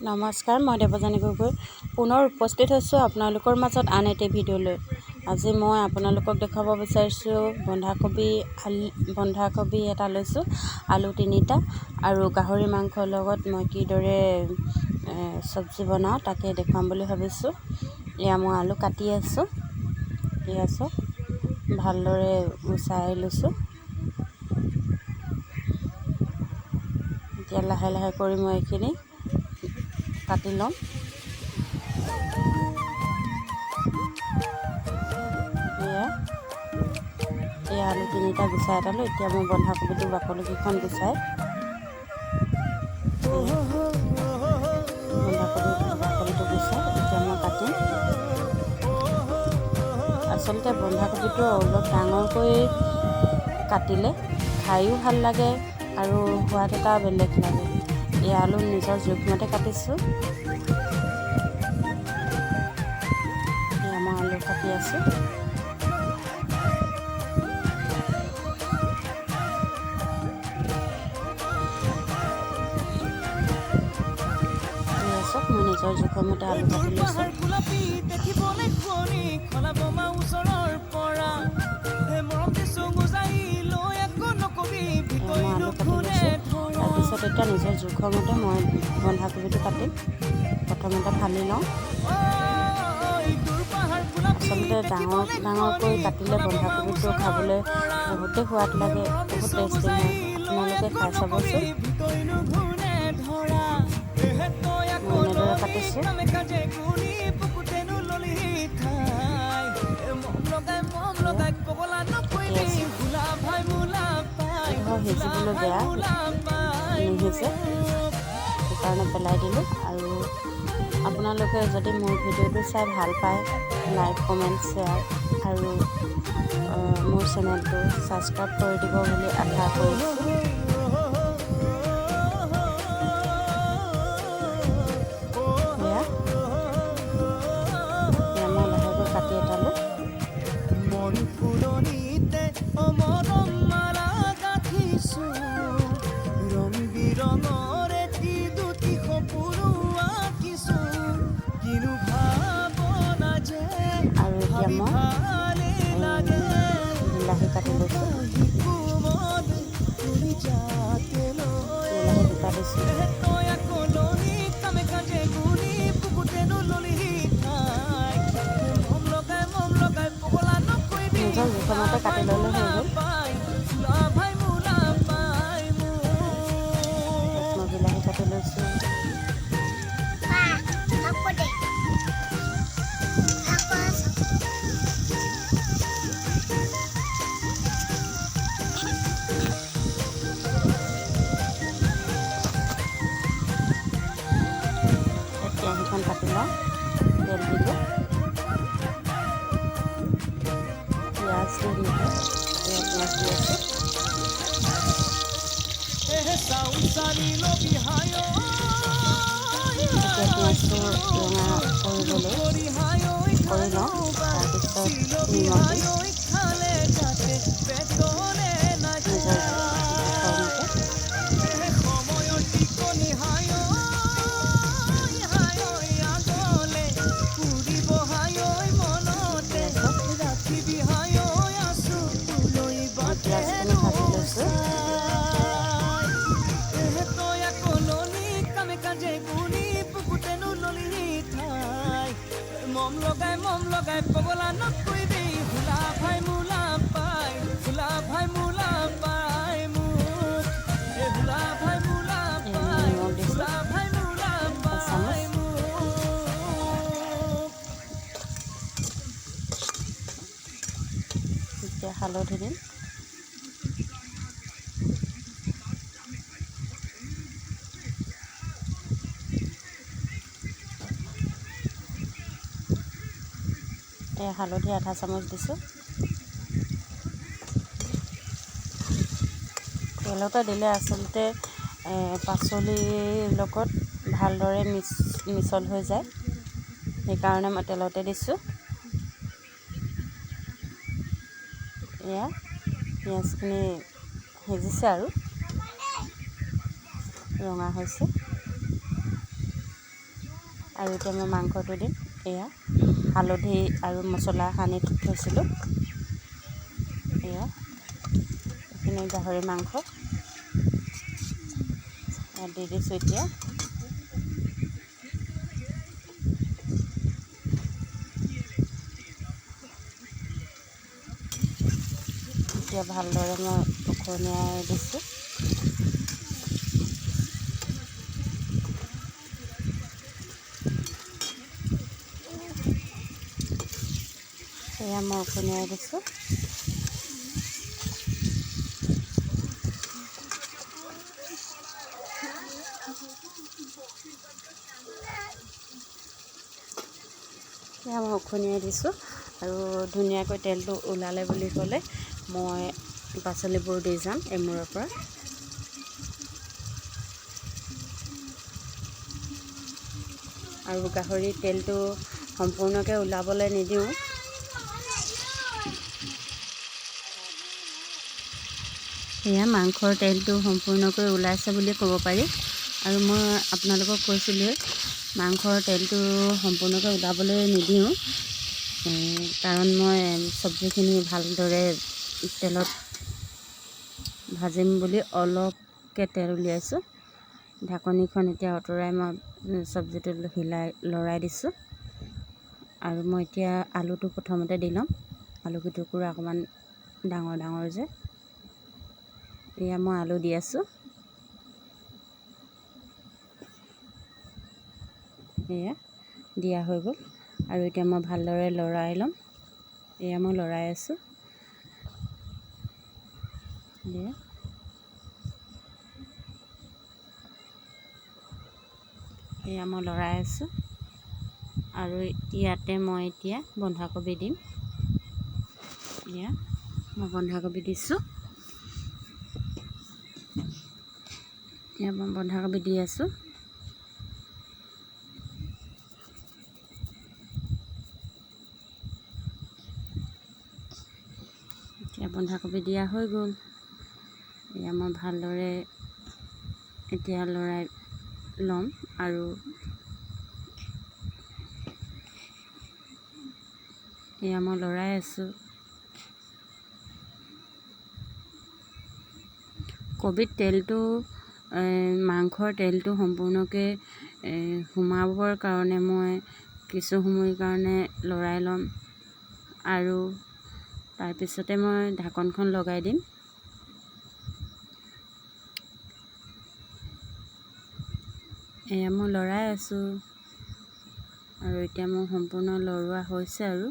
নমস্কাৰ, মই দেৱযানী গগৈ পুনৰ উপস্থিত হৈছোঁ আপোনালোকৰ মাজত আন এটি ভিডিঅ' লৈ। আজি মই আপোনালোকক দেখুৱাব বিচাৰিছোঁ বন্ধাকবি এটা লৈছোঁ, আলু 3টা আৰু গাহৰি মাংসৰ লগত মই কিদৰে চব্জি বনাওঁ তাকে দেখুৱাম বুলি ভাবিছোঁ। এয়া মই আলু কাটি আছোঁ, এয়া চাওক ভালদৰে গুচাই লৈছোঁ। এতিয়া লাহে লাহে কৰি মই এইখিনি কাটি ল'ম। এয়া আলু 3টা গুচাই এটালোঁ। এতিয়া মই বন্ধাকবিটো বাকলিকেইখন গুচাই বন্ধাকবি বাকলিটো গুচাই এতিয়া মই কাটিম। আচলতে বন্ধাকবিটো অলপ ডাঙৰকৈ কাটিলে খায়ো ভাল লাগে আৰু সোৱাদ এটা বেলেগ লাগে। এই আলু নিজৰ জোখমতে কাটিছোঁ। এয়া মই আলু কাটি আছোঁ। চাওক মই নিজৰ জোখমতে আলু কাটি লৈছোঁ। মই আলু কাটি লৈছোঁ। তাৰপিছত এতিয়া নিজৰ জোখমতে মই বন্ধাকবিটো কাটিম। প্ৰথমতে ফালি লওঁ। আচলতে ডাঙৰ ডাঙৰকৈ কাটিলে বন্ধাকবিটো খাবলৈ বহুতেই সোৱাদ লাগে, বহুত টেষ্টি হয়। আপোনালোকে খাই চাবচোন। মই এনেদৰে কাটিছোঁ। কাটি আছোঁ। এইডোখৰ সিজিবলৈ বেয়া, নিসিজে, সেইকাৰণে পেলাই দিলোঁ। আৰু আপোনালোকে যদি মোৰ ভিডিঅ'টো চাই ভাল পায়, লাইক, কমেণ্ট, শ্বেয়াৰ আৰু মোৰ চেনেলটো ছাবস্ক্ৰাইব কৰি দিব বুলি আশা কৰিছোঁ। এয়া মই লাহেকৈ কাটি এটালোঁ। আৰু এতিয়া মই বিলাহী কাটি লৈছোঁ। বিলাহী 2টা দিছোঁ। নিজৰ জোখমতে কাটি ল'লে হৈ গ'ল। মই বিলাহী কাটি লৈছোঁ। কেৰাহীখন পাতি লওঁ। তেল দিলোঁ, পিঁয়াজ দি দিলোঁ। এয়া পিঁয়াজ দি আছোঁ। এতিয়া পিঁয়াজটো ৰঙা কৰিবলৈ কৰি লওঁ। তাৰপিছত নিমখ দিম নিজৰ জোখৰ মতে। মই পিঁয়াজখিনি ভাজি লৈছোঁ। নিমখ দিছোঁ এচামুচ। এতিয়া হালধি দিম। এয়া হালধি আধা চামুচ দিছোঁ। তেলতে দিলে আচলতে পাচলিৰ লগত ভালদৰে মিছল হৈ যায়, সেইকাৰণে মই তেলতে দিছোঁ। এয়া পিঁয়াজখিনি সিজিছে আৰু ৰঙা হৈছে। আৰু এতিয়া মই মাংসটো দিম। এয়া হালধি আৰু মছলা সানি থৈছিলোঁ। এয়া এইখিনি গাহৰি মাংস দি দিছোঁ এতিয়া। এতিয়া ভালদৰে মই উখনিয়াই দিছোঁ। এয়া মই উখনিয়াই দিছোঁ। এয়া মই উখনিয়াই দিছোঁ আৰু ধুনীয়াকৈ তেলটো ওলালে বুলি ক'লে মই পাচলিবোৰ দি যাম এমূৰৰ পৰা। আৰু গাহৰি তেলটো সম্পূৰ্ণকৈ ওলাবলৈ নিদিওঁ। এয়া মাংসৰ তেলটো সম্পূৰ্ণকৈ ওলাইছে বুলি ক'ব পাৰি। আৰু মই আপোনালোকক কৈছিলোঁৱেই মাংসৰ তেলটো সম্পূৰ্ণকৈ ওলাবলৈ নিদিওঁ, কাৰণ মই চব্জিখিনি ভালদৰে তেলত ভাজিম বুলি অলপকৈ তেল উলিয়াইছোঁ। ঢাকনিখন এতিয়া আঁতৰাই মই চব্জিটো হিলাই লৰাই দিছোঁ। আৰু মই এতিয়া আলুটো প্ৰথমতে দি ল'ম। আলু কেইটুকুৰা অকণমান ডাঙৰ ডাঙৰ যে, এয়া মই আলু দি আছোঁ। এয়া দিয়া হৈ গ'ল। আৰু এতিয়া মই ভালদৰে লৰাই ল'ম। এয়া মই লৰাই আছোঁ। এয়া মই লৰাই আছোঁ। আৰু ইয়াতে মই এতিয়া বন্ধাকবি দিম। এয়া মই বন্ধাকবি দিছোঁ। এয়া মই বন্ধাকবি দি আছোঁ। এতিয়া বন্ধাকবি দিয়া হৈ গ'ল। এয়া মই ভালদৰে এতিয়া লৰাই ল'ম। আৰু এয়া মই লৰাই আছোঁ। কবিত তেলটো মাংসৰ তেলটো সম্পূৰ্ণকৈ সোমাবৰ কাৰণে মই কিছু সময়ৰ কাৰণে লৰাই ল'ম। আৰু তাৰপিছতে মই ঢাকনখন লগাই দিম। এয়া মই লৰাই আছোঁ। আৰু এতিয়া মোৰ সম্পূৰ্ণ লৰোৱা হৈছে। আৰু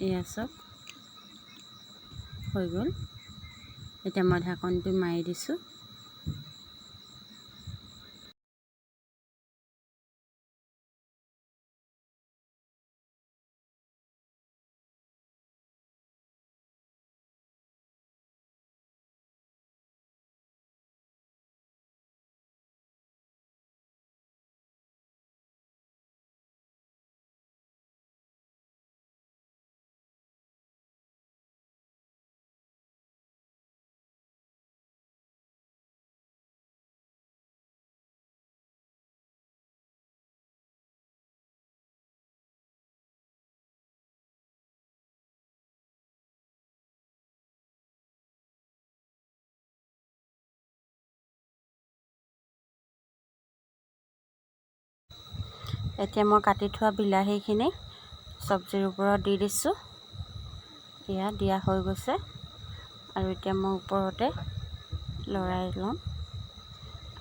এয়া চাওক হৈ গ'ল। এতিয়া মই ঢাকনটো মাৰি দিছোঁ। এতিয়া মই কাটি থোৱা বিলাহীখিনি চব্জিৰ ওপৰত দি দিছোঁ। এয়া দিয়া হৈ গৈছে। আৰু এতিয়া মই ওপৰতে লৰাই ল'ম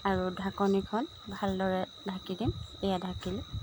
আৰু ঢাকনিখন ভালদৰে ঢাকি দিম। এয়া ঢাকিলোঁ।